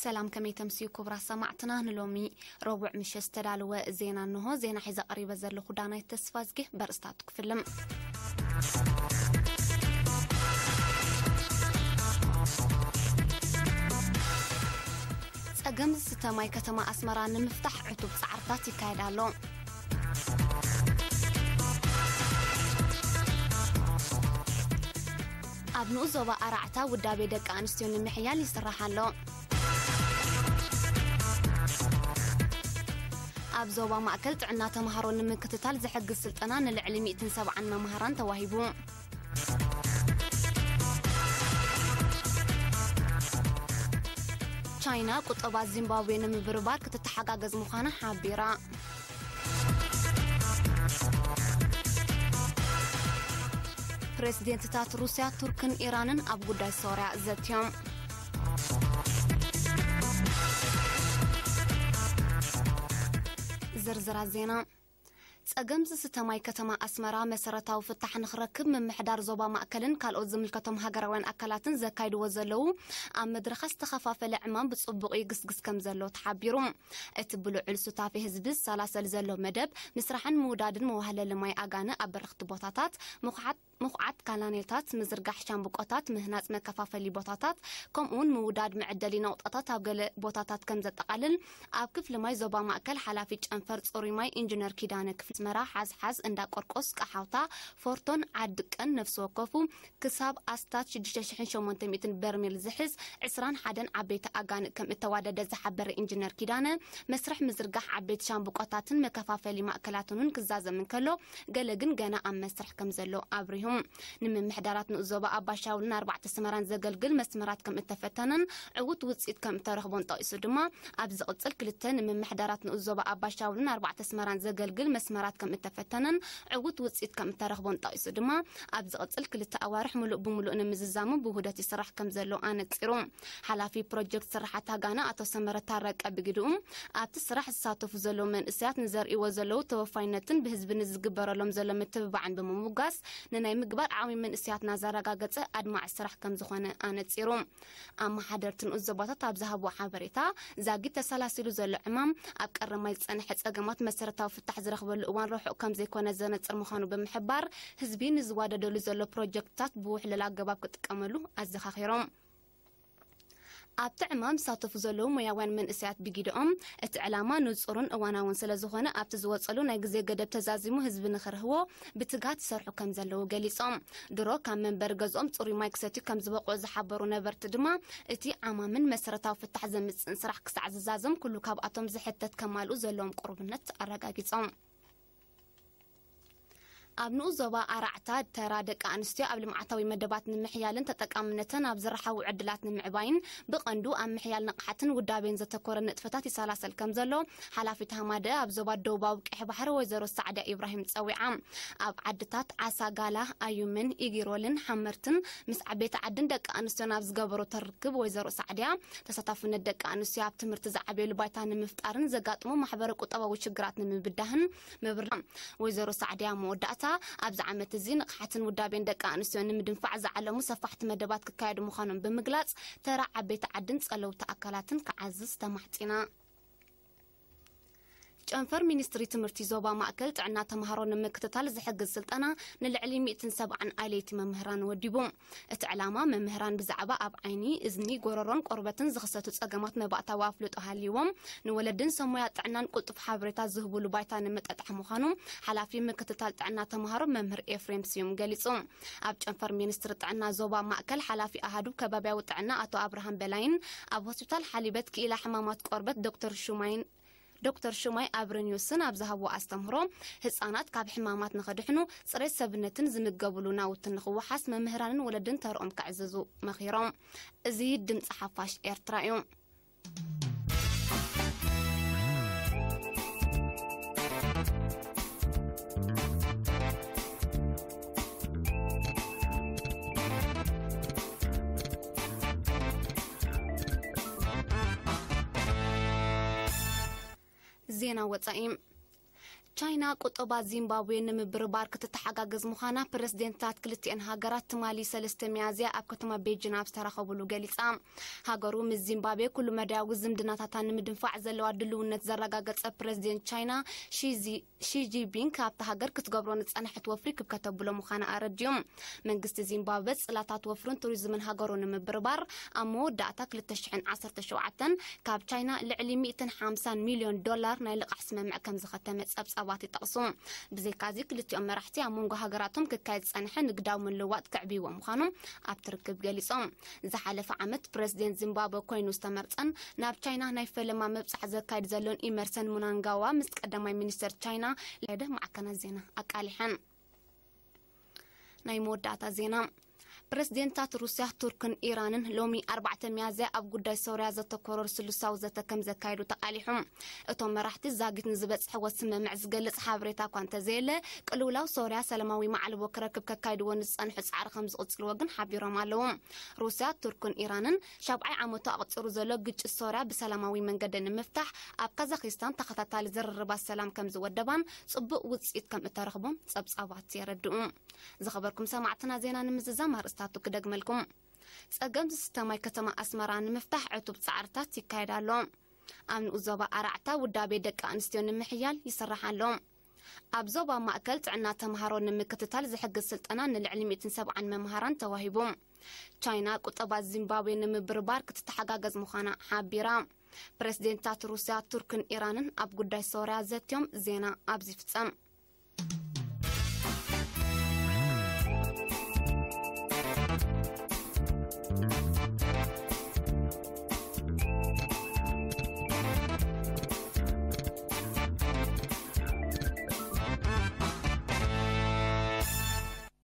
ሰላም፣ ከመይ ተምስዩ ክቡራት ሰማዕትና? ንሎሚ ረቡዕ ምሸት ዝተዳለወ ዜና እንሆ። ዜና ሒዘ ቀሪበ ዘለኹ ዳናይት ተስፋዝጊ። በርእስታቱ ክፍልም። ጸገም ዝስተ ማይ ከተማ ኣስመራ ንምፍታሕ ዕቱብ ጻዕርታት ይካየድ ኣሎ። ኣብ ንኡስ ዞባ ኣራዕታ ውዳቤ ደቂ ኣንስትዮ ንምሕያል ይስራሕ ኣሎ። ኣብ ዞባ ማእከል ጥዕና ተምሃሮ ንምክትታል ዝሕግዝ ስልጠና ንልዕሊ ሚእትን ሰብዓን መምሃራን ተዋሂቡ። ቻይና ቁጠባ ዚምባብዌ ንምብርባር ክትተሓጋገዝ ምዃና ሓቢራ። ፕሬዝደንትታት ሩስያ፣ ቱርክን ኢራንን ኣብ ጉዳይ ሶርያ ዘትዮም። ዝርዝራት ዜና። ጸገም ዝስተ ማይ ከተማ ኣስመራ መሰረታዊ ፍታሕ ንኽረክብ ምምሕዳር ዞባ ማእከልን ካልኦት ዝምልከቶም ሃገራውያን ኣካላትን ዘካይድዎ ዘለዉ ኣብ መድረኻት ዝተኸፋፈለ ዕማም ብጽቡቕ ይግስግስ ከም ዘሎ ተሓቢሩ። እቲ ብልዑል ሱታፌ ህዝቢ ዝሰላሰል ዘሎ መደብ ምስራሕን ምውዳድን መዋህለሊ ማይ ኣጋነ ኣብ በረኽቲ ቦታታት፣ ምኹዓት ምኹዓት ካናኔልታት፣ ምዝርጋሕ ሻምብቆታት፣ ምህናጽ መከፋፈሊ ቦታታት፣ ከምኡውን ምውዳድ መዕደሊ ነቑጣታት ኣብ ገለ ቦታታት ከም ዘጠቓልል ኣብ ክፍሊ ማይ ዞባ ማእከል ሓላፊ ጨንፈር ጽሩይ ማይ ኢንጂነር ኪዳነ ክፍሊ ኣስመራ፣ ሓዝሓዝ፣ እንዳ ቆርቆስ፣ ቀሓውታ፣ ፎርቶን ዓዲ ቀን ነፍሲ ወከፉ ክሳብ ኣስታት ሽዱሽተ ሽሕን ሸሞንተ ሚእትን በርሜል ዝሕዝ ዕስራን ሓደን ዓበይቲ ኣጋንእ ከም እተዋደደ ዝሓበረ ኢንጂነር ኪዳነ፣ መስርሕ ምዝርጋሕ ዓበይቲ ሻምብቆታትን መከፋፈሊ ማእከላትን እውን ክዛዘም እንከሎ፣ ገለ ግን ገና ኣብ መስርሕ ከም ዘሎ ኣብሪሁ። ንምምሕዳራት ንኡስ ዞባ ኣባሻውልን ኣርባዕተ ኣስመራን ዘገልግል መስመራት ከም እተፈተነን ዕዉት ውጽኢት ከም እተረኽቦን ጠቒሱ ድማ፣ ኣብ ዝቕጽል ክልተ ንምምሕዳራት ንኡስ ዞባ ኣባሻውልን ኣርባዕተ ኣስመራን ዘገልግል መስመራት ከም እተፈተነን ዕዉት ውጽኢት ከም እተረኽቦን ጠቒሱ ድማ፣ ኣብ ዝቕጽል ክልተ ኣዋርሕ ምሉእ ብምሉእ ንምዝዛሙ ብውህደት ይስራሕ ከም ዘሎ ኣነጺሩ። ሓላፊ ፕሮጀክት ስራሓት ኣጋነ ኣቶ ሰመረ ታረቀ ብግድኡ፣ ኣብቲ ስራሕ ዝሳተፉ ዘለዉ መንእሰያት ንዘርእይዎ ዘለዉ ተወፋይነትን ብህዝቢ ንዝግበረሎም ዘሎ ምትብባዕን ብምምጓስ፣ ንናይ ምግባር ዓቕሚ መንእሰያትና ዘረጋገጸ ኣድማዒ ስራሕ ከም ዝኾነ ኣነጺሩ። ኣመሓደርቲ ንኡስ ዞባታት ኣብ ዝሃብዎ ሓበሬታ፣ ዛጊት ተሰላሲሉ ዘሎ ዕማም ኣብ ቀረማይ ዝጸንሐ ጸገማት መሰረታዊ ፍታሕ ዝረኽበሉ እዋን ርሑቕ ከም ዘይኮነ ዘነጽር ምዃኑ ብምሕባር፣ ህዝቢ ንዝዋደደሉ ዘሎ ፕሮጀክትታት ብውሕሉል ኣገባብ ክጥቀመሉ ኣዘኻኺሮም። ኣብቲ ዕማም ዝሳተፉ ዘለዉ ሞያውያን መንእሰያት ብጊደኦም፣ እቲ ዕላማ ንጹርን እዋናውን ስለ ዝኾነ፣ ኣብቲ ዝወጸሉ ናይ ግዜ ገደብ ተዛዚሙ ህዝቢ ንኽርህዎ ብትግሃት ይሰርሑ ከም ዘለዉ ገሊጾም። ድሮ ካብ መንበሪ ገዝኦም ጽሩይ ማይ ክሰትዩ ከም ዝበቕዑ ዝሓበሩ ነበርቲ ድማ፣ እቲ ዓማምን መሰረታዊ ፍታሕ ዘምጽእን ስራሕ ክሳዕ ዝዛዘም፣ ኩሉ ካብኣቶም ዝሕተት ከማልኡ ዘለዎም ቅሩብነት ኣረጋጊጾም። ኣብ ንኡስ ዞባ ኣራዕታ ተራ ደቂ ኣንስትዮ ኣብ ልምዓታዊ መደባት ንምሕያልን ተጠቃምነተን ኣብ ዝረሓቡ ዕድላት ንምዕባይን ብቐንዱ ኣብ ምሕያል ንቕሓትን ውዳቤን ዘተኮረ ንጥፈታት ይሰላሰል ከም ዘሎ ሓላፊት ሃማደአ ኣብ ዞባ ደቡባዊ ቀይሕ ባሕሪ ወይዘሮ ሳዕድያ ኢብራሂም ጸዊዓ። ኣብ ዓድታት ዓሳ ጋላ፣ ኣዩምን፣ ኢጊሮልን ሓመርትን ምስ ዓበይቲ ዓድን ደቂ ኣንስትዮን ኣብ ዝገበረቶ ርክብ ወይዘሮ ሳዕድያ ተሳታፍነት ደቂ ኣንስትዮ ኣብ ትምህርቲ ዝዓብየሉ ባይታ ንምፍጣርን ዘጋጥሙ ማሕበረ ቁጠባዊ ሽግራት ንምብዳህን ምብርና። ወይዘሮ ሳዕድያ መወዳእታ፣ ኣብዚ ዓመት እዚ ንቕሓትን ውዳቤን ደቂ ኣንስትዮ ንምድንፋዕ ዝዓለሙ ሰፋሕቲ መደባት ክካየዱ ምዃኖም ብምግላጽ፣ ተራ ዓበይቲ ዓድን ጸለውቲ ኣካላትን ክዓዝዝ ተማሕጺና። ጨንፈር ሚኒስትሪ ትምህርቲ ዞባ ማእከል ጥዕና ተምሃሮ ንምክትታል ዝሕግዝ ስልጠና ንልዕሊ ሚእትን ሰብዓን ኣለይቲ መምህራን ወዲቡ። እቲ ዕላማ መምህራን ብዛዕባ ኣብ ዓይኒ፣ እዝኒ፣ ጎረሮን ቆርበትን ዝኽሰቱ ጸገማት መባእታዊ ኣፍልጦ ሃልይዎም ንወለድን ሰሞያ ጥዕናን ቅልጡፍ ሓበሬታ ዝህቡሉ ባይታ ንምጥጣሕ ምዃኑ ሓላፊ ምክትታል ጥዕና ተምሃሮ መምህር ኤፍሬም ስዩም ገሊጹ። ኣብ ጨንፈር ሚኒስትሪ ጥዕና ዞባ ማእከል ሓላፊ ኣሃዱ ከባቢያዊ ጥዕና ኣቶ ኣብርሃም በላይን ኣብ ሆስፒታል ሓሊበት ክኢላ ሕማማት ቆርበት ዶክተር ሹማይን ዶክተር ሹማይ ኣብረኒዮስን ኣብ ዝሃብዎ ኣስተምህሮ፣ ህጻናት ካብ ሕማማት ንኽድሕኑ፣ ጽሬት ሰብነትን ዝምገብሉ ናውትን ንኽወሓስ መምህራንን ወለድን ተርኦም ክዕዝዙ መኺሮም። እዚ ድምጺ ሓፋሽ ኤርትራ እዩ። ዜና ወጻኢ። ቻይና ቁጠባ ዚምባብዌ ንምብርባር ክትተሓጋገዝ ምዃና ፕረዚደንታት ክልቲኤን ሃገራት ትማሊ ሰለስተ ሚያዝያ ኣብ ከተማ ቤጂን ኣብ ዝተራኸቡሉ ገሊጻ። ሃገሩ ምስ ዚምባብዌ ኩሉ መዳያዊ ዝምድናታታ ንምድንፋዕ ዘለዋ ድልውነት ዘረጋገጸ ፕረዚደንት ቻይና ሺዚ ሺ ጂንፒንግ ካብታ ሃገር ክትገብሮ ንጸንሐት ወፍሪ ክብ ከተብሎ ምዃና ኣረድዮም። መንግስቲ ዚምባብዌ ጽላታት ወፍርን ቱሪዝምን ሃገሩ ንምብርባር ኣብ መወዳእታ ክልተ ሽሕን ዓሰርተ ሸውዓተን ካብ ቻይና ልዕሊ ሚእትን ሓምሳን ሚልዮን ዶላር ናይ ልቓሕ ስምምዕ ከም ዝኸተመ ጸብጻባት ይጠቕሱ። ብዘይካዚ ክልቲኦም መራሕቲ ኣብ መንጎ ሃገራቶም ክካየድ ዝጸንሐ ንግዳዊ ምልውዋጥ ክዕብይዎ ምዃኑ ኣብቲ ርክብ ገሊጾም። ዝሓለፈ ዓመት ፕረዚደንት ዚምባብወ ኮይኑ ዝተመርጸን ናብ ቻይና ናይ ፈለማ ምብጻሕ ዘካይድ ዘሎን ኢመርሰን ሙናንጋዋ ምስ ቀዳማይ ሚኒስተር ቻይና ለደ ማዕከናት ዜና ኣቃሊሐን። ናይ መወዳእታ ዜና። ፕረዚደንታት ሩስያ፣ ቱርክን ኢራንን ሎሚ ኣርባዕተ ሚያዝያ ኣብ ጉዳይ ሶርያ ዘተኮረ ስሉሳዊ ዘተ ከም ዘካየዱ ተቓሊሑ። እቶም መራሕቲ ዛጊት ንዝበጽሕዎ ስምምዕ ዝገልጽ ሓበሬታ እኳ እንተዘየለ፣ ቅልውላው ሶርያ ሰላማዊ ማዕልቦ ክረክብ ከካይድዎ ንዝጸንሑ ጻዕሪ ከም ዝቕጽልዎ ግን ሓቢሮም ኣለዉ። ሩስያ፣ ቱርክን ኢራንን ሻብዓይ ዓመቱ ኣቕጺሩ ዘሎ ግጭት ሶርያ ብሰላማዊ መንገዲ ንምፍታሕ ኣብ ካዛኺስታን ተኸታታሊ ዝርርባት ሰላም ከም ዝወደባን ጽቡቕ ውጽኢት ከም እተረኽቦን ጸብጻባት የረድኡ። ዝኸበርኩም ሰማዕትና፣ ዜና ንምዝዛም ኣርእስታቱ ክደግመልኩም። ጸገም ዝስተ ማይ ከተማ ኣስመራ ንምፍታሕ ዕቱብ ጻዕርታት ይካየድ ኣሎ። ኣብ ንኡስ ዞባ ኣራዕታ ውዳቤ ደቂ ኣንስትዮ ንምሕያል ይስራሕ ኣሎ። ኣብ ዞባ ማእከል ጥዕና ተምሃሮ ንምክትታል ዝሕግዝ ስልጠና ንልዕሊ ሚእትን ሰብዓን መምሃራን ተዋሂቡ። ቻይና ቁጠባ ዚምባብዌ ንምብርባር ክትተሓጋገዝ ምዃና ሓቢራ። ፕረዚደንታት ሩስያ፣ ቱርክን ኢራንን ኣብ ጉዳይ ሶርያ ዘትዮም። ዜና ኣብዚ ይፍጸም።